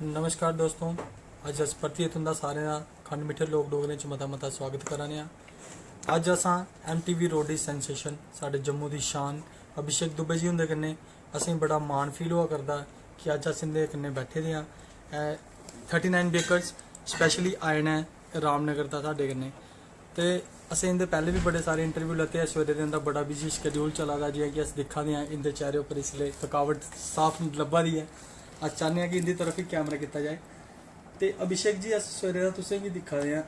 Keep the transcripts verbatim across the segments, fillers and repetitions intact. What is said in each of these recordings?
नमस्कार दोस्तों, अज्ज अस परतियै तुं'दा सारें दा खंड मिट्ठे लोक डोगरें च मता मता स्वागत करा ने आं। अज्ज असां एम टी वी रोडी सेंसेशन, साढ़े जम्मू दी शान अभिषेक दुबे जी हुंदे कन्नै असेंगी बड़ा मान फील होआ करदा कि अज्ज अस इं'दे कन्नै बैठे दे आं। थर्टी नाइन बेकर्स स्पैशली आए न रामनगर दा साढ़े कन्नै। ते असें इं'दे पैह्ले बी बड़े सारे इंटरव्यू लैते ऐ। सवेरे दे इं'दा बड़ा बिजी शेड्यूल चला दा, जि'यां कि अस दिक्खा दे आं इं'दे चेहरे उप्पर इसलै थकावट साफ लब्भा दी ऐ। अस चाह्न्ने आं कि इं'दी तरफ ही कैमरा कीता जाए। ते अभिषेक जी, अस सवेरे दा तुसें गी दिक्खा दे आं,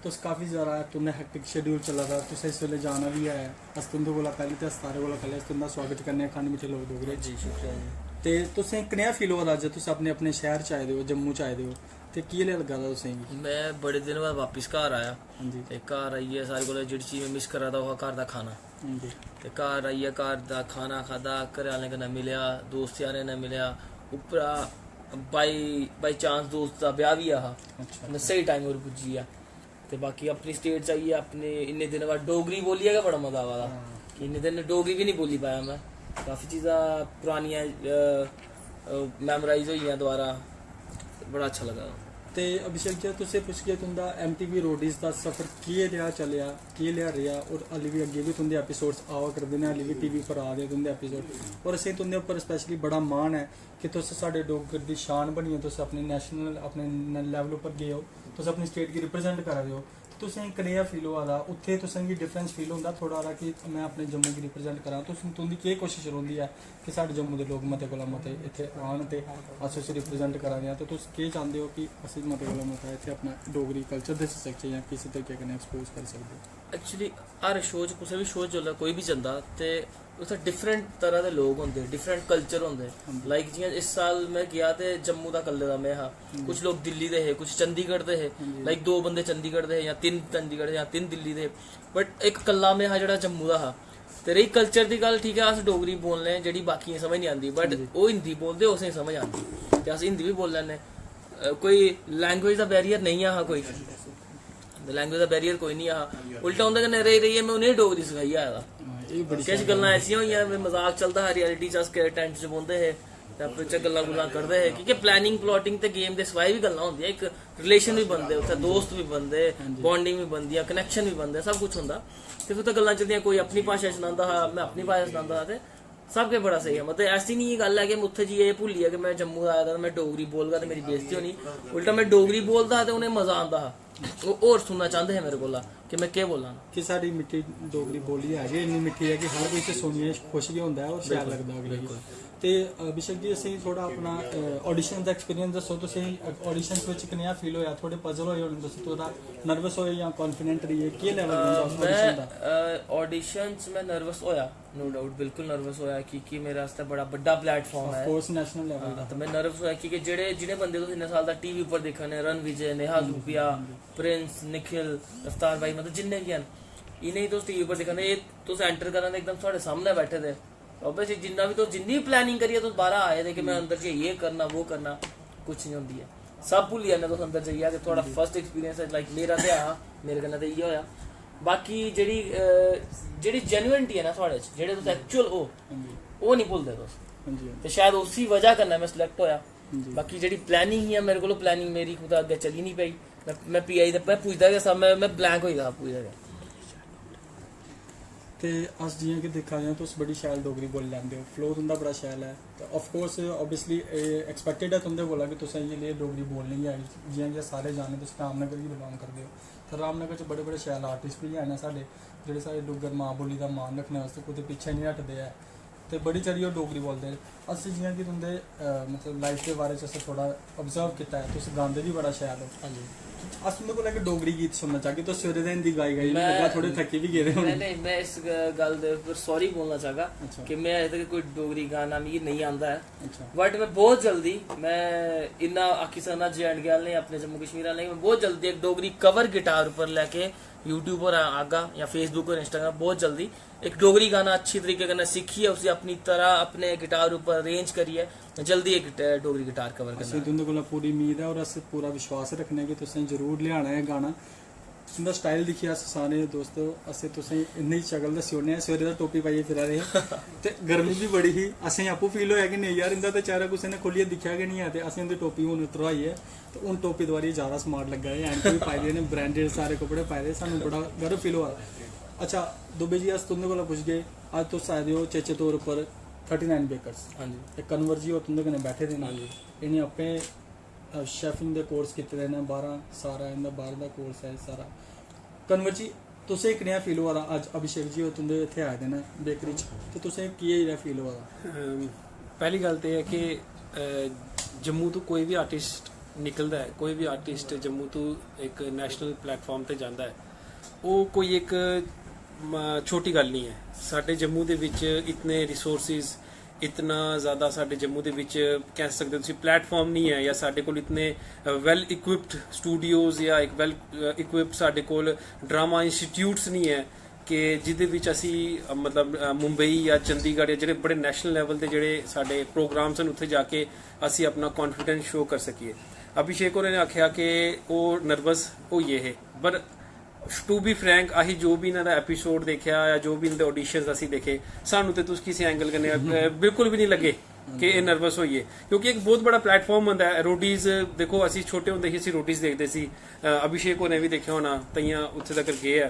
तुस काफ़ी ज़्यादा, तुं'दा हैक्टिक शेड्यूल चला दा, तुसें इस बेल्लै जाना बी ऐ। अस तुं'दे कोला पैह्लें ते अस सारे कोला पैह्लें अस तुं'दा स्वागत करने आं खंड मिट्ठे लोक डोगरे। जी, शुक्रिया जी। ते तुसें कनेहा फील होआ दा अज्ज तुस अपने, अपने शैह्र च आए दे ओ, जम्मू च आए दे ओ, ते केह् लग्गा दा तुसें गी? मैं बड़े दिन बाद बापस घर आया। हां जी। ते घर आइयै सारे कोला जेह्ड़ी चीज मैं मिस करा दा, ओह् हा घर दा खाना। हां जी। ते घर आइयै घर दा खाना खादा, घरै आह्लें कन्नै मिलेआ, दोस्त यारें कन्नै मिलेआ। उप्परा बाई, बाई चांस दोस्त दा ब्याह बी हा। अच्छा। मैं स्हेई टाइम पर पुज्जी गेआ। ते बाकी अपनी स्टेट च आइयै अपने इन्ने दिन बाद डोगरी बोलियै गै बड़ा मजा आवा दा। हां। कि इन्ने दिन डोगरी बी नहीं बोली पाया मैं। काफी चीजां पुरानियां, अ, अ, मेमोराइज होई गेइयां दोबारा। बड़ा अच्छा लगा। ते अभिषेक जी, तुसें पुच्छगे तुं'दा एम टी वी रोडीज दा सफर केह् रेहा चलेआ, केह् रेहा रेहा, और हाल्ली बी अग्गें बी तुं'दे एपिसोड्स आवा करदे न, हाल्ली बी टी वी पर आ दे तुं'दे एपिसोड। और असें तुं'दे उप्पर स्पैशली बड़ा मान ऐ कि तुस साढ़े डोगरी दी शान बनियै तुस अपने नेशनल, अपने लेवल उप्पर गे ओ, तुस अपनी स्टेट गी रिप्रेजेंट करा दे ओ। तुसें गी कनेहा फील होआ दा उत्थै? तुसें गी डिफरेंस फील होंदा थोह्ड़ा हारा कि मैं अपने जम्मू गी रिप्रेजेंट करां? तुस, तुं'दी केह् कोशिश रौंह्दी ऐ कि साढ़े जम्मू दे लोक मते कोला मते इत्थै आन ते अस उसी रिप्रेजेंट करा दे आं? ते तुस केह् चांह्दे ओ कि अस मते कोला मता इत्थै अपना डोगरी कल्चर दस्सी सकचै जां किस तरीके कन्नै एक्सपोज करी सकदे ओ? एक्चुअली हर शो च, कुसै बी शो च जिसलै कोई बी जंदा ते उत्थै डिफरेंट तरह दे लोक होंदे, डिफरेंट कल्चर होंदे। हां जी। लाइक जि'यां इस साल में गेआ ते जम्मू दा कल्ले दा में हा। हां जी। कुछ लोक दिल्ली दे हे, कुछ चंडीगढ़ दे हे। हां जी। लाइक दो बंदे चंडीगढ़ दे हे, जां तिन्न चंडीगढ़ दे, जां तिन्न दिल्ली दे। बट इक कल्ला में हा जेह्ड़ा जम्मू दा हा। ते रेही कल्चर दी गल्ल, ठीक ऐ, अस डोगरी बोलने, जेह्ड़ी बाकियें गी समझ निं आंदी, बट हां जी। ओह् हिंदी बोलदे, उसेंगी समझ आंदी। ते अस हिंदी बी बोली लैन्ने। अ, कोई लैंग्वेज दा बैरियर नेईं हा कोई। लैंग्वेज दा बैरियर कोई निं हा। उल्टा उं'दे कन्नै रेही रेहियै में उ'नेंगी डोगरी सखाइयै आए दा। हां, एह् बड़ी किश शैल गल्लां गल्ल ऐ। ऐसियां होइयां, में मजाक चलदा हा, रियलिटी च अस टेंट च बौंह्दे हे, ते आपस च गल्लां गुल्लां करदे हे, क्योंकि प्लानिंग, प्लाटिंग ते गेम दे सिवाए बी गल्लां होंदियां। इक रिलेशन बी बनदे, उत्थै दोस्त बी बनदे, हां जी। बांडिंग बी बनदी, कनैक्शन बी बनदे, सब कुछ होंदा। ते फिर उत्थै गल्लां चलदियां, कोई अपनी भाशा च सनांदा हा, में अपनी भाशा च सनांदा हा, ते सब किश बड़ा स्हेई हा। मतलब, ऐसी निं गल्ल ऐ कि में उत्थै जाइयै एह् भुल्ली गेआ कि में जम्मू दा आए दा ते में डोगरी बोलगा ते मेरी बेइज्जती होनी। उल्टा में डोगरी बोलदा हा ते उ'नेंगी मजा आंदा हा। ओह् होर सुनना चांह्दे हे मेरे कोला कि में केह् बोल्ला ना। कि साढ़ी मिट्ठी डोगरी बोली ऐ गै इन्नी मिट्ठी ऐ कि हर कोई इसी सुनियै खुश गै होंदा ऐ और शैल बिल्कुल, लगदा अगले गी। बिल्कुल। ते अभिषेक जी, असेंगी थोह्ड़ा अपना, अ, ऑडिशन दा एक्सपीरियंस दस्सो। तुसेंगी ऑडिशन बिच कनेहा फील होया? थोह्ड़े पजल होए होने तुस, थोह्ड़ा नर्वस होए जां कॉन्फिडेंट रेहिए? केह् लेवल अ, रौंह्दा उस ऑडिशन मैं, दा? अ, ऑडिशन च मैं नर्वस होया, नो डाउट, बिल्कुल नर्वस होया, क्योंकि मेरे आस्तै बड़ा बड्डा प्लेटफॉर्म ऐ। ऑफ कोर्स, नेशनल लेवल दा। हां, ते मैं नर्वस होया, क्योंकि जेह्ड़े, जि'नें बंदे तुस इन्ने साल दा टीवी उप्पर दिक्खा ने, रणविजय, नेहा धूपिया, प्रिंस, निखिल, रफ्तार भाई, मतलब, जिन्ने बी हैन, इ'नेंगी तुस टीवी उप्पर दिक्खा ने, एह् तुस एंटर करा दे, एकदम थुआढ़े सामनै बैठे दे। ऑब्वियसली, जिन्ना बी तुस, जिन्नी प्लानिंग करियै तुस बाहर आए दे कि मैं अंदर जाइयै एह् करना, वो करना, कुछ नहीं होंदी ऐ। सब भुल्ली जन्ने तुस अंदर जाइयै, कि थुआढ़ा फर्स्ट एक्सपीरियंस ऐ। लाइक, मेरा ते हा, मेरे कन्नै ते इ'यै होया। बाकी जेह्ड़ी, अ, जेह्ड़ी जेन्युइनिटी ऐ ना थुआढ़े च, जेह्ड़े तुस एक्चुअल ओ, हां जी। ओह् नहीं भुलदे तुस। हां जी, हां जी। ते शायद उसी वजह कन्नै मैं सिलेक्ट होया। हां जी। बाकी जेह्ड़ी प्लानिंग ही, मेरे कोलों प्लानिंग मेरी कुतै अग्गें चली नहीं पई। मैं, मैं पीआई दा, मैं पुछदा गै सा, मैं, मैं ब्लैंक होई गेदा हा पूरी तरह। ते अस जि'यां कि दिक्खा दे आं, तुस बड़ी शैल डोगरी बोली लैंदे ओ, फ्लो तुं'दा बड़ा शैल ऐ। ते ऑफ कोर्स, ऑब्वियसली, एह् एक्सपेक्टेड ऐ तुं'दे कोला कि तुसें इ'यै लेई डोगरी बोलनी गै ऐ। जि'यां कि अस सारे जानने, तुस रामनगर गी बिलोंग करदे ओ, ते रामनगर च बड़े-बड़े शैल आर्टिस्ट बी हैन साढ़े, जेह्ड़े साढ़े डुग्गर मां बोली दा मान रक्खने आस्तै कुतै पिच्छें निं हटदे ऐ। ते बड़ी चाल्ली ओह् डोगरी बोलदे न। अस जि'यां कि तुं'दे, अ, मतलब, लाइफ दे बारे च असें थोह्ड़ा ऑब्जर्व कीता ऐ, तुस गांदे बी बड़ा शैल ओ। हां जी। अस तुं'दे कोला इक डोगरी गीत सुनना चाह्गे। तुस सवेरे दा हिंदी गाई गाई मैं, लग्गा, थोह्ड़े थक्की बी गेदे होने। नहीं, नहीं, मैं इस ग-, गल्ल दे उप्पर सॉरी बोलना चाहगा, अच्छा। कि मैं अजें तक कोई डोगरी गाना मिगी नेईं आंदा ऐ। अच्छा। But मैं बहुत जल्दी, मैं इन्ना आखी सकना जे एंड के आह्लें, अपने जम्मू कश्मीर आह्लें, मैं बहुत जल्दी इक डोगरी कवर गिटार उप्पर लेके YouTube पर आगा जां Facebook और Instagram, बहुत जल्दी इक डोगरी गाना अच्छी तरीके कन्नै सिक्खियै, उसी अपनी तरह अपने गिटार उप्पर अरेंज करियै, जल्दी इक ट-, डोगरी गिटार कवर असें करना। तुं'दे कोला पूरी उम्मीद ऐ और अस पूरा विश्वास रक्खने आं कि तुसें जरूर लेआना ऐ गाना। तुं'दा स्टाइल दिक्खियै अस सारे दोस्त असें तुसें इन्नी शकल दस्सी ओड़ने आं। सवेरे दा टोपी पाइयै फिरा दे हे ते गर्मी बी बड़ी ही। असें आपूं फील होएआ कि नेईं यार, इं'दा ते चेहरा कुसै ने खोलियै दिक्खेआ गै निं ऐ, ते असें उं'दी टोपी हून उतरवाई ऐ, ते हून टोपी दबारियै ज़्यादा स्मार्ट लग्गा दे। ऐनक बी पाई दे न, ब्रांडेड सारे कपड़े पाए दे, सानूं बड़ा गर्व फील होआ दा। अच्छा दुबे जी, अस तुं'दे कोला पुच्छगे, अज्ज तुस आए दे ओ चेचे तौर उप्पर थर्टी नाइन बेकर्स। हां जी। ते कन्वर जी होर तुं'दे कन्नै बैठे दे न। हां जी। इ'नें आपें शेफिंग दे कोर्स कीते दे न बाहरा, सारा इं'दा बाहर दा कोर्स ऐ सारा। कन्वर जी, तुसें कनेहा फील होआ दा अज्ज अभिषेक जी होर तुं'दे इत्थै आए दे न बेकरी च, ते तुसें केह् जेहा फील होआ दा? अम, पैह्ली गल्ल ते एह् ऐ कि अ, जम्मू तो कोई बी आर्टिस्ट निकलदा ऐ, कोई बी आर्टिस्ट जम्मू तो इक नेशनल प्लेटफार्म ते जांदा ऐ, ओह् कोई इक म, छोटी गल्ल निं ऐ। साढ़े जम्मू दे बिच इतने रिसोर्सेज, इतना ज़्यादा साढ़े जम्मू दे बिच कह सकदे तुसी प्लेटफार्म निं ऐ, या साढ़े कोल इतने वैल इक्विप्ड स्टूडियोज या इक वैल इक्विप्ड साढ़े कोल ड्रामा इंस्टीट्यूट्स निं ऐ कि जिदे बिच असी अ, मतलब अ, मुंबई या चंडीगढ़ या जेह्ड़े बड़े नेशनल लेवल दे जेह्ड़े साढ़े प्रोग्राम्स न, उत्थे जाके असी अपना कॉन्फिडेंस शो कर सकिए। अभिषेक होरें आखेआ कि ओह् नर्वस होई गे हे, पर टू बी फ्रैंक, असी जो बी इन्हां दा एपिसोड दिक्खेआ या जो बी इंदे ऑडिशंस असी दिक्खे, सानू ते तुस किसे एंगल कन्नै अ, बिल्कुल बी निं लग्गे कि एह् नर्वस होई गे, क्योंकि इक बहुत बड़ा प्लेटफार्म होंदा ऐ। रोडीज दिक्खो, असी छोटे होंदे ही असी रोडीज दिखदे सी, अ, अभिषेक होरें बी दिक्खेआ होना, ताइयां उत्थे तकर गे ऐ।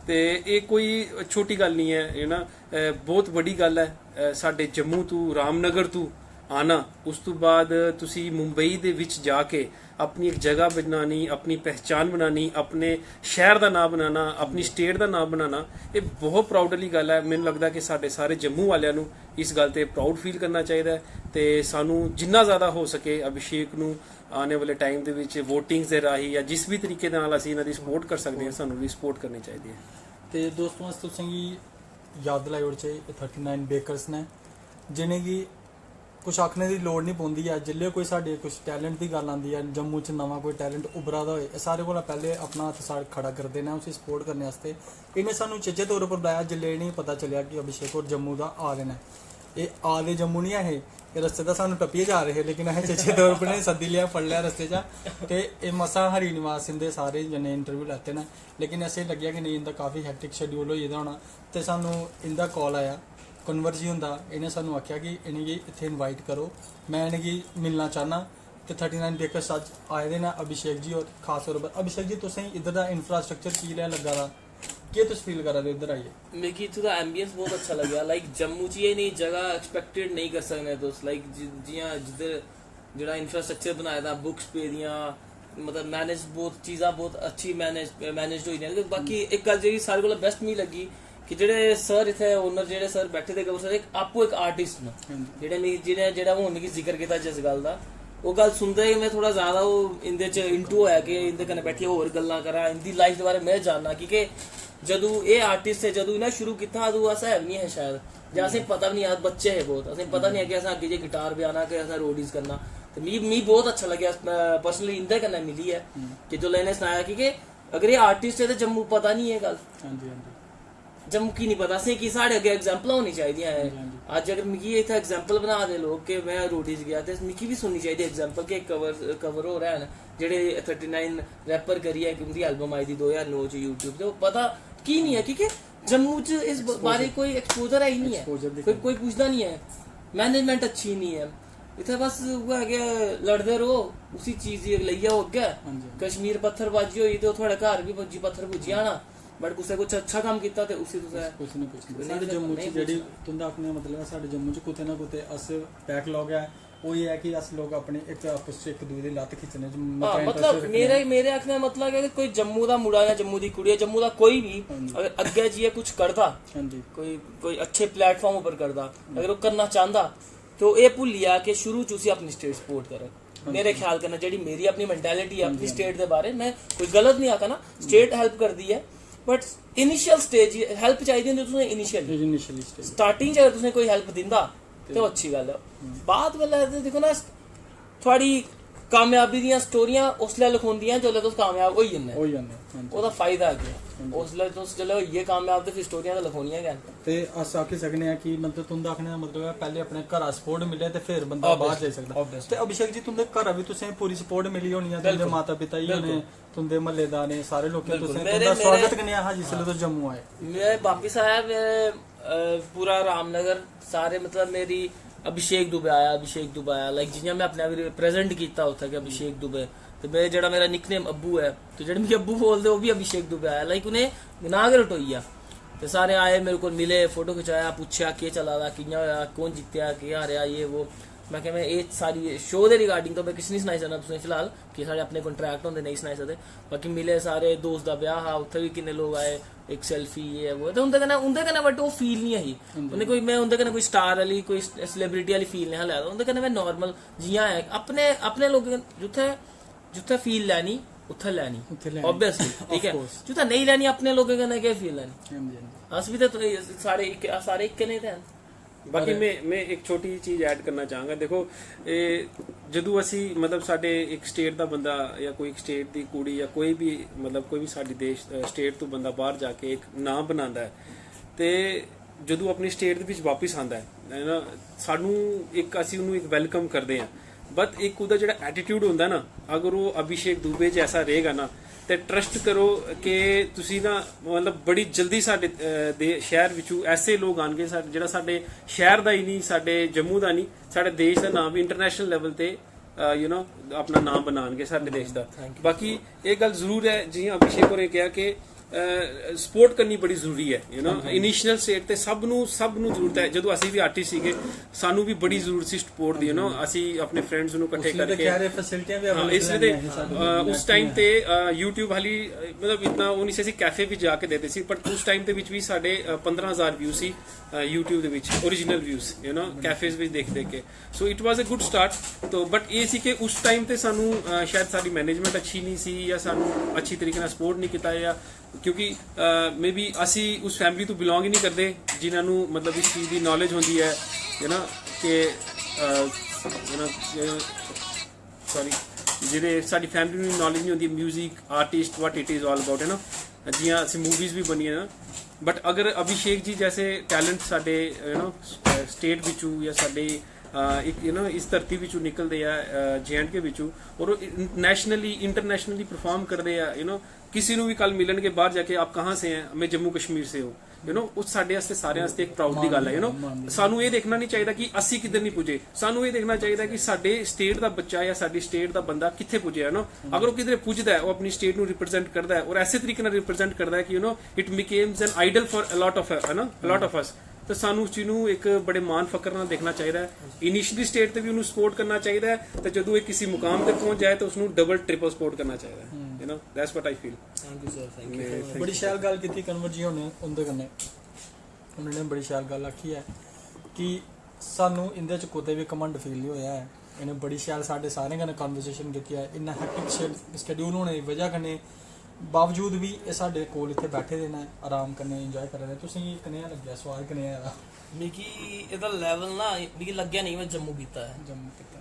ते एह् कोई छोटी गल्ल निं ऐ, है ना, अ, बहुत बड़ी गल्ल ऐ। अ, साढ़े जम्मू तू, रामनगर तू आना, उस तू बाद तुसी मुंबई दे विच जाके अपनी इक जगह बनानी, अपनी पहचान बनानी, अपने शैह्र दा नांऽ बनाना, अपनी स्टेट दा नांऽ बनाना, एह् बहुत प्राउड आह्ली गल्ल ऐ। मैनू लगदा कि साढ़े सारे जम्मू वालेआं नू इस गल्ल ते प्राउड फील करना चाहिदा ऐ, ते सानू जिन्ना ज़्यादा हो सके अभिषेक नू आने वाले टाइम दे विच वोटिंग्स दे राही या जिस भी तरीके दे नाल असी इन्हां दी सपोर्ट कर सकदे आं, सानू भी सपोर्ट करनी चाहिदी ऐ। ते दोस्तों, अस तुसेंगी याद दिलाई ओड़चै, एह् थर्टी नाइन बेकर्स न, जि'नेंगी कुछ आखने दी लोड़ निं पौंदी ऐ। जिसलै कोई साढ़े कुछ टैलेंट दी गल्ल आंदी ऐ, जम्मू च नमां कोई टैलेंट उब्भरा दा होए, एह् सारे कोला पैह्ले अपना हत्थ साढ़ खड़ा करदे न उसी सपोर्ट करने आस्तै। इ'नें सानू चेचे तौर उप्पर बलाया जिसलै इ'नेंगी पता चलेआ कि अभिषेक होर जम्मू दा आ दे न। एह् आ दे जम्मू निं ऐ हे, एह् रस्ते दा सानू टप्पियै जा दे हे, लेकिन असें चेचे तौर उप्पर इ'नेंगी सद्दी लेआ, फड़ी लेआ रस्ते चा। ते एह् मसां हरी निवास इं'दे सारे जने इंटरव्यू लैते न, लेकिन असें लग्गेआ कि नेईं, इं'दा काफी हैक्टिक शेड्यूल होई गेदा होना। ते सानू इं'दा कॉल आया, कन्वर जी हुंदा, इ'नें सानू आखेआ कि इ'नेंगी इत्थै इनवाइट करो, में इ'नेंगी मिलना चाह्न्नां। ते थर्टी नाइन बेकर्स अज्ज आए दे न अभिषेक जी होर, खास तौर पर अभिषेक जी, तुसेंगी इद्धर दा इंफ्रास्ट्रक्चर की नेहा लग्गा दा, केह् तुस फील करा दे इद्धर आइयै? मिगी इत्थूं दा एम्बियंस बहुत अच्छा लग्गेआ। लाइक जम्मू च एह् नेही जगह एक्सपेक्टेड नेईं करी सकने तुस। लाइक जियां जिद्धर जेह्ड़ा इंफ्रास्ट्रक्चर बनाए दा, बुक्स पेदियां, मतलब मैनेज बहुत चीज़ां बहुत अच्छी मैनेज मैनेज होई दियां। ते बाकी इक गल्ल जेह्ड़ी सारें कोला बेस्ट मिगी लग्गी कि जेह्ड़े सर इत्थै ओनर जेह्ड़े सर बैठे दे गवर सर, इक आपूं इक आर्टिस्ट न। जेह्ड़े मिगी जेह्ड़े जेह्ड़ा हून मिगी जिक्र कीता जिस गल्ल दा, ओह् गल्ल सुनदे गै में थोह्ड़ा ज़्यादा ओह् इं'दे च इंटू होया कि इं'दे कन्नै बैठियै होर गल्लां करां, इं'दी लाइफ दे बारे में जानना। की के जदूं एह् आर्टिस्ट हे, जदूं इ'नें शुरू कीता हा, अदूं अस है बी निं हे शायद, जां असेंगी पता बी निं हा, अस बच्चे हे बहुत, असेंगी पता निं हा कि असें अग्गें जाइयै गिटार बजाना, कि असें रोडीज करना। ते मी मी बहुत अच्छा लग्गेआ पर्सनली इं'दे कन्नै मिलियै, कि जिसलै इ'नें सनाया कि के अगर एह् आर्टिस्ट ऐ ते जम्मू पता निं एह् गल्ल, हां जी, हां जी। जम्मू की निं पता असें कि साढ़े अग्गें एग्जाम्पलां होनी चाहिदियां ऐ। हां जी। अज्ज अगर मिगी इत्थै एग्जाम्पल बना दे लोक कि में रोडीज गेआ, ते मिगी बी सुननी चाहिदी एग्जाम्पल कि कवर कवर होर हैन जेह्ड़े थर्टी नाइन रैपर करियै इक उं'दी एल्बम आई दी दो ज्हार नौ च यूट्यूब ते ओह् पता की निं ऐ, की के जम्मू च इस ब- बारे कोई एक्सपोजर है ही निं ऐ। Exposure दी कोई कमी। कोई पुछदा निं ऐ, मैनेजमेंट अच्छी निं ऐ। इत्थै बस उ'ऐ गै लड़दे र'वो, उसी चीज गी लेई जाओ अग्गै। हां जी। कश्मीर पत्थरबाजी होई ते ओह् थुआढ़े घर बी पुज्जी, पत्थर पुज्जी जाना, बट कुसै कुछ अच्छा कम्म कीता ते उसी तुसें कुछ ना कुछ नहीं। नहीं साढ़े कुछ जम्मू च नहीं जेह्ड़ी कुछ। तुं'दा आखने दा मतलब ऐ, साढ़े जम्मू च कुतै ना कुतै अस बैकलॉग ऐ, ओह् एह् ऐ कि अस लोक अपने इक आपस च इक दूए दी लत्त खिच्चने च मता हां, इंटरेस्ट मतलब रखने मेरे आं। मेरे आखने दा मतलब ऐ कि कोई जम्मू दा मुड़ा जां जम्मू दी कुड़ी ऐ, जम्मू दा कोई बी हां जी। अगर अग्गै जाइयै कुछ करदा, हां जी। कोई कोई अच्छे प्लेटफार्म उप्पर करदा, अगर ओह् करना चांह्दा, ते ओह् एह् भुल्ली जा कि शुरू च उसी अपनी स्टेट सपोर्ट करै। मेरे ख्याल कन्नै जेह्ड़ी मेरी अपनी मैंटालिटी ऐ अपनी स्टेट दे बारे, में कोई गलत निं आखा ना, स्टेट हेल्प करदी ऐ, बट इनिशियल स्टेज हेल्प चाहिदी होंदी तुसें इनिशियल इनिशियली स्टेज। स्टार्टिंग च अगर तुसें कोई हेल्प दिंदा ते ओह् अच्छी गल्ल ऐ। बाद बेल्लै ते दिक्खो ना, थुआढ़ी कामयाबी दियां स्टोरियां उसलै लखोंदियां जिसलै तुस कामयाब होई जन्ने। होई जन्ने, हां जी। ओह्दा फायदा केह् ऐ? उसलै तुस जिसलै होइयै कामयाब ते फिर स्टोरियां ते लखोनियां गै न। ते अस आखी सकने आं कि मतलब तुं'दा आखने दा मतलब ऐ पैह्ले अपने घरा सपोर्ट मिले ते फिर बंदा बाहर जाई सकदा। ते अभिषेक जी, तुं'दे घरा बी तुसें पूरी सपोर्ट मिली होनी ऐ, तुं'दे माता पिता जी होने, तुं'दे म्हल्लेदारें, सारे लोकें तुसें तुं'दा स्वागत कनेहा हा जिसलै तुस जम्मू आए? में बापस आया, मेरे पूरा रामनगर सारे मतलब मेरी अभिषेक दुबे आया, अभिषेक दुबे आया, लाइक जि'यां में अपने आप गी रिप्रेजेंट कीता उत्थै कि अभिषेक दुबे। ते मेरे जेह्ड़ा मेरा निकनेम अब्बू ऐ, ते जेह्ड़े मिगी अब्बू बोलदे ओह् बी अभिषेक दुबे आया, लाइक उ'नें नांऽ गै रटोई गेआ। ते सारे आए, मेरे कोल मिले, फोटो खिचाया, पुच्छेआ केह् चला दा, कि'यां होआ, कौन जित्तेआ, केह् हारेआ, ये वो। में आखेआ में एह् सारी शो दे रिगार्डिंग तो में किश निं सनाई सकना तुसें फिलहाल, कि साढ़े अपने कॉन्ट्रैक्ट होंदे, नेईं सनाई सकदे। बाकी मिले सारे, दोस्त दा ब्याह हा, उत्थै बी किन्ने लोक आए, इक सेल्फी ये वो। ते उं'दे कन्नै उं'दे कन्नै बट ओह् फील निं ही। उ'नें कोई, में उं'दे कन्नै कोई स्टार आह्ली, कोई सेलिब्रिटी आह्ली फील निं हा लै दा। उं'दे कन्नै में नार्मल जि'यां ऐ, अपने अपने लोकें कन्नै जित्थै जित्थै फील लैनी उत्थै लैनी। उत्थै लैनी। ऑब्वियसली, ठीक ऐ। Of course। जित्थै नेईं लैनी अपने लोकें कन्नै केह् फील लैनी? हां जी, हां जी। अस बी ते सारे इक, अस सारे इक्कै नेह् ते हैन। बाकी में में इक छोटी चीज ऐड करना चाहांगा। देखो, एह् जदूं असी मतलब साढ़े इक स्टेट दा बंदा जां कोई इक स्टेट दी कुड़ी जां कोई बी मतलब कोई बी साढ़ी देश स्टेट तों बंदा बाहर जाके इक नांऽ बनांदा ऐ ते जदूं अपनी स्टेट दे बिच बापस आंदा ऐ, है ना, सानू इक असी उन्नू इक वैलकम करदे आं। बट इक ओह्दा जेह्ड़ा एटीट्यूड होंदा ना, अगर ओह् अभिषेक दुबे च ऐसा रहेगा ना, ते ट्रस्ट करो कि तुसी ना मतलब बड़ी जल्दी साढ़े अ, दे शैह्र बिचू ऐसे लोग आनगे साढ़े, जेह्ड़ा साढ़े शैह्र दा ही नहीं, साढ़े जम्मू दा नहीं, साढ़े देश दा नाम भी इंटरनेशनल लेवल ते यू नो अपना नाम बनानगे साढ़े देश दा। बाकी एह् गल्ल जरूर ऐ, जि'यां अभिषेक होरें किहा कि सपोर्ट करनी बड़ी जरूरी ऐ, यू नो। इनिशियल स्टेज ते सब नू सब नू जरूरत ऐ। जदूं असी भी आर्टिस्ट सीगे, सानू भी बड़ी जरूरत सी सपोर्ट दी, यू नो। असी अपने फ्रेंड्स नू इकट्ठे उसलै ते करके खैर एह् फैसिलिटियां बि ਹਾਂ, ਇਸ ਲਈ ਅਵੇਲੇਬਲ ਤੇ ਨਹੀਂ ਸੀ ਸਾਡੇ ਅ, ਉਸ ਟਾਈਮ ਤੇ YouTube ਹਾਲੀ ਅ, ਮਤਲਬ ਇਤਨਾ ਉਹ ਨਹੀਂ ਸੀ, ਅਸੀਂ ਕੈਫੇ ਵਿੱਚ ਜਾ ਕੇ ਦੇਤੇ ਸੀ, ਬਟ ਉਸ ਟਾਈਮ ਦੇ ਵਿੱਚ ਵੀ ਸਾਡੇ ਅ, ਪੰਦਰਾਂ ਹਜ਼ਾਰ ਵਿਊ ਸੀ YouTube ਦੇ ਵਿੱਚ, original views, you know, cafes ਵਿੱਚ ਦੇਖ ਦੇਖ ਕੇ। So it was a good start. ਤੋ ਬਟ ਇਹ ਸੀ ਕਿ ਉਸ ਟਾਈਮ ਤੇ ਸਾਨੂੰ ਅ, ਸ਼ਾਇਦ ਸਾਡੀ ਮੈਨੇਜਮੈਂਟ ਅੱਛੀ ਨਹੀਂ ਸੀ ਜਾਂ ਸਾਨੂੰ ਅੱਛੀ ਤਰੀਕੇ ਨਾਲ ਸਪੋਰਟ ਨਹੀਂ ਕੀਤਾ, ਜਾਂ ਕਿਉਂਕਿ ਮੇਬੀ ਅਸੀਂ ਉਸ ਫੈਮਿਲੀ ਤੋਂ ਬਿਲੋਂਗ ਹੀ ਨਹੀਂ ਕਰਦੇ ਜਿਨ੍ਹਾਂ ਨੂੰ ਮਤਲਬ ਇਸ ਚੀਜ਼ ਦੀ ਨੌਲੇਜ ਹੁੰਦੀ ਹੈ, ਯੂ ਨੋ, ਕਿ ਯੂ ਨੋ ਸੌਰੀ, ਜਿਹੜੇ ਸਾਡੀ ਫੈਮਿਲੀ ਨੂੰ ਨੌਲੇਜ ਨਹੀਂ ਹੁੰਦੀ music, artist, what it is all about, ਹੈ ਨਾ। ਜਿਵੇਂ ਅਸੀਂ ਮੂਵੀਜ਼ ਵੀ ਬਣੀਆਂ ਨਾ, ਬਟ ਅਗਰ ਅਭਿਸ਼ੇਕ ਜੀ ਜੈਸੇ ਟੈਲੈਂਟ ਸਾਡੇ, ਯੂ ਨੋ, ਸਟੇਟ ਵਿੱਚੋਂ ਜਾਂ ਸਾਡੇ ਅ, ਇੱਕ, ਯੂ ਨੋ, ਇਸ ਧਰਤੀ ਵਿੱਚੋਂ ਨਿਕਲਦੇ ਆ, ਜੇਐਂਡਕੇ ਵਿੱਚੋਂ, ਔਰ ਨੈਸ਼ਨਲੀ ਇੰਟਰਨੈਸ਼ਨਲੀ ਪਰਫਾਰਮ ਕਰਦੇ ਆ, ਯੂ ਨੋ, ਕਿਸੇ ਨੂੰ ਵੀ ਕੱਲ ਮਿਲਣਗੇ ਬਾਹਰ ਜਾ ਕੇ, ਆਪ ਕਹਾਂ ਸੇ ਹੈ? ਮੈਂ ਜੰਮੂ ਕਸ਼ਮੀਰ ਸੇ ਹੂੰ। ਯੂ ਨੋ, ਉਹ ਸਾਡੇ ਵਾਸਤੇ, ਸਾਰਿਆਂ ਵਾਸਤੇ ਇੱਕ ਪ੍ਰਾਊਡ ਦੀ ਗੱਲ ਹੈ, ਯੂ ਨੋ। ਸਾਨੂੰ ਇਹ ਦੇਖਣਾ ਨਹੀਂ ਚਾਹੀਦਾ ਕਿ ਅਸੀਂ ਕਿੱਧਰ ਨਹੀਂ ਪੁੱਜੇ, ਸਾਨੂੰ ਇਹ ਦੇਖਣਾ ਚਾਹੀਦਾ ਕਿ ਸਾਡੇ ਸਟੇਟ ਦਾ ਬੱਚਾ ਜਾਂ ਸਾਡੀ ਸਟੇਟ ਦਾ ਬੰਦਾ ਕਿੱਥੇ ਪੁੱਜਿਆ, ਯੂ ਨੋ। ਅਗਰ ਉਹ ਕਿਧਰੇ ਪੁੱਜਦਾ ਹੈ, ਉਹ ਆਪਣੀ ਸਟੇਟ ਨੂੰ ਰਿਪਰੈਜ਼ੈਂਟ ਕਰਦਾ ਹੈ ਔਰ ਐਸੇ ਤਰੀਕੇ ਨਾਲ ਰਿਪਰੈਜ਼ੈਂਟ ਕਰਦਾ ਹੈ ਕਿ, you know, it becomes an idol for a lot of, ਹੈ ਨਾ, a lot of us। ਤੇ ਸਾਨੂੰ ਉਸ ਚੀਜ਼ ਨੂੰ ਇੱਕ ਬੜੇ ਮਾਣ ਫਖਰ ਨਾਲ ਦੇਖਣਾ ਚਾਹੀਦਾ ਹੈ। ਇਨੀਸ਼ੀਅਲੀ ਸਟੇਟ ਤੇ ਵੀ ਉਹਨੂੰ ਸਪੋਰਟ ਕਰਨਾ ਚਾਹੀਦਾ ਹੈ, ਤੇ ਜਦੋਂ ਇਹ ਕਿਸੇ ਮੁਕਾਮ ਤੇ ਪਹੁੰਚ ਜਾਏ ਤਾਂ ਉਸ ਨੂੰ ਡਬਲ ਟ੍ਰਿਪਲ ਸਪੋਰਟ ਕਰਨਾ ਚਾਹੀਦਾ ਹੈ, you know. That's what I feel। Thank you, sir, thank you। ਬੜੀ ਸ਼ੈਲ ਗੱਲ ਕੀਤੀ ਕਨਵਰ ਜੀ ਹੋਣੇ ਉਹਦੇ ਕਨੇ। ਉਹਨਾਂ ਨੇ ਬੜੀ ਸ਼ੈਲ ਗੱਲ ਆਖੀ ਹੈ ਕਿ ਸਾਨੂੰ ਇਹਦੇ ਚ ਕੋਈ ਵੀ ਘਮੰਡ ਫੀਲ ਨਹੀਂ ਹੋਇਆ ਹੈ। ਇਹਨੇ ਬੜੀ ਸ਼ੈਲ ਸਾਡੇ ਸਾਰਿਆਂ ਨਾਲ ਕਨਵਰਸੇਸ਼ਨ ਕੀਤੀ ਹੈ। ਇੰਨਾ ਹੈਕਟਿਕ ਸ਼ੈਡਿਊਲ ਹੋਣੇ ਦੀ ਵਜ੍ਹਾ ਕਨੇ ਬਾਵਜੂਦ ਵੀ ਇਹ ਸਾਡੇ ਕੋਲ ਇੱਥੇ ਬੈਠੇ ਦੇ ਨੇ, ਆਰਾਮ ਕਰਨੇ, ਇੰਜੋਏ ਕਰ ਰਹੇ ਨੇ। ਤੁਸੀਂ ਕਨੇਹਾ ਲੱਗਿਆ, ਸਵਾਦ ਕਨੇਹਾ ਆਇਆ? मिगी ਇਹਦਾ ਲੈਵਲ ਨਾ, ਮਿਗੀ ਲੱਗਿਆ ਨਹੀਂ ਮੈਂ ਜੰਮੂ ਕੀਤਾ ਹੈ। ਜੰਮੂ ਕੀਤਾ।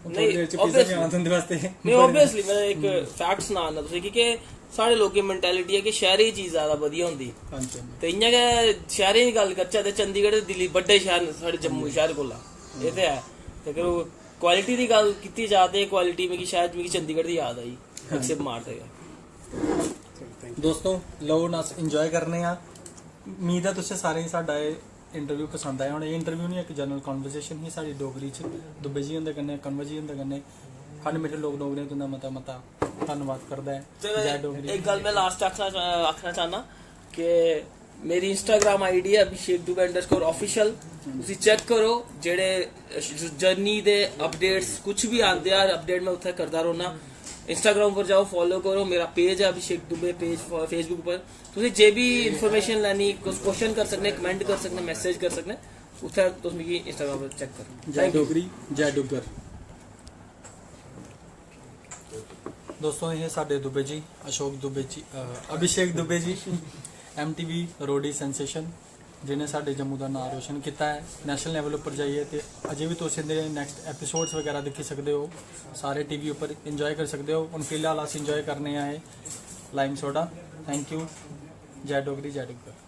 ਨਹੀਂ, ਪੀਜ਼ਾ ਵੀ ਆਣਾ ਤੁਹਾਡੇ ਵਾਸਤੇ। ਨਹੀਂ, ਆਬਵੀਅਸਲੀ ਮੈਂ ਇੱਕ ਫੈਕਟ ਸੁਣਾਉਣਾ ਤੁਸੀਂ, ਕਿਉਂਕਿ ਸਾਡੇ ਲੋਕੀ ਮੈਂਟੈਲਿਟੀ ਹੈ ਕਿ ਸ਼ਹਿਰੀ ਚੀਜ਼ ਜ਼ਿਆਦਾ ਵਧੀਆ ਹੁੰਦੀ। ਹਾਂਜੀ, ਹਾਂਜੀ। ਤੇ ਇਆਂ ਗै शैह्रें दी गल्ल करचै ते चंडीगढ़ ते दिल्ली बड्डे शैह्र न साढ़े जम्मू शैह्र कोला। एह् ते है। ते अगर ओह् क्वालिटी दी गल्ल कीती जा ते क्वालिटी मिगी शायद मिगी चंडीगढ़ दी याद आई। अक्षय कुमार ते गै। ਦੋਸਤੋ, ਲਓ ਹੁਣ ਅਸੀਂ ਇੰਜੋਏ ਕਰਨੇ ਆ। ਉਮੀਦ ਹੈ ਤੁਸੀਂ ਸਾਰਿਆਂ ਨੂੰ ਸਾਡਾ ਇਹ ਇੰਟਰਵਿਊ ਪਸੰਦ ਆਇਆ ਹੋਣਾ। ਇਹ ਇੰਟਰਵਿਊ ਨਹੀਂ, ਇੱਕ ਜਨਰਲ ਕਨਵਰਸੇਸ਼ਨ ਹੀ ਸਾਡੀ ਡੋਗਰੀ ਚ, ਦੁੱਬੇ ਜੀ ਹੁੰਦੇ ਕਨੇ, ਕਨਵਰ ਜੀ ਹੁੰਦੇ ਕਨੇ। ਖੰਡ ਮਿੱਠੇ ਲੋਕ ਡੋਗਰੇ, तुं'दा मता मता धन्नवाद करदा ऐ। चलो, जय डोगरी। एक गल्ल में लास्ट आखना चा- आखना चाहना कि मेरी इंस्टाग्राम आईडी है अभिषेक दुबे अंडरस्कोर ऑफिशियल। उसी चेक करो। जेह्ड़े जर्नी दे अपडेट्स कुछ भी आंदे आ, अपडेट में उत्थै करदा रौह्ना। इंस्टाग्राम पर जाओ, फॉलो करो। मेरा पेज है अभिषेक दुबे पेज फेसबुक पर। तुसें जे बी इंफॉर्मेशन लैनी, कुछ क्वेश्चन कर सकने, कमेंट कर सकने, मैसेज कर सकने, उत्थै तुस मिगी इंस्टाग्राम पर चेक करो। जय डोगरी, जय डुग्गर। ਦੋਸਤੋ, ਇਹ ਸਾਡੇ ਦੁੱਬੇ ਜੀ, ਅਸ਼ੋਕ ਦੁੱਬੇ ਜੀ, ਅ, ਅਭਿਸ਼ੇਕ ਦੁੱਬੇ ਜੀ, ਐਮਟੀਵੀ ਰੋਡੀ ਸੈਂਸੇਸ਼ਨ। जि'नें साढ़े जम्मू दा नांऽ रोशन कीता ऐ नैशनल लेवल उप्पर जाइयै। ते अजें बी तुस इं'दे नैक्सट एपिसोड्स बगैरा दिक्खी सकदे ओ, सारे टीवी उप्पर इंजॉय करी सकदे ओ। हून फिलहाल अस इंजॉय करने आए लाइम सोडा। Thank you. जय डोगरी, जय डुग्गर।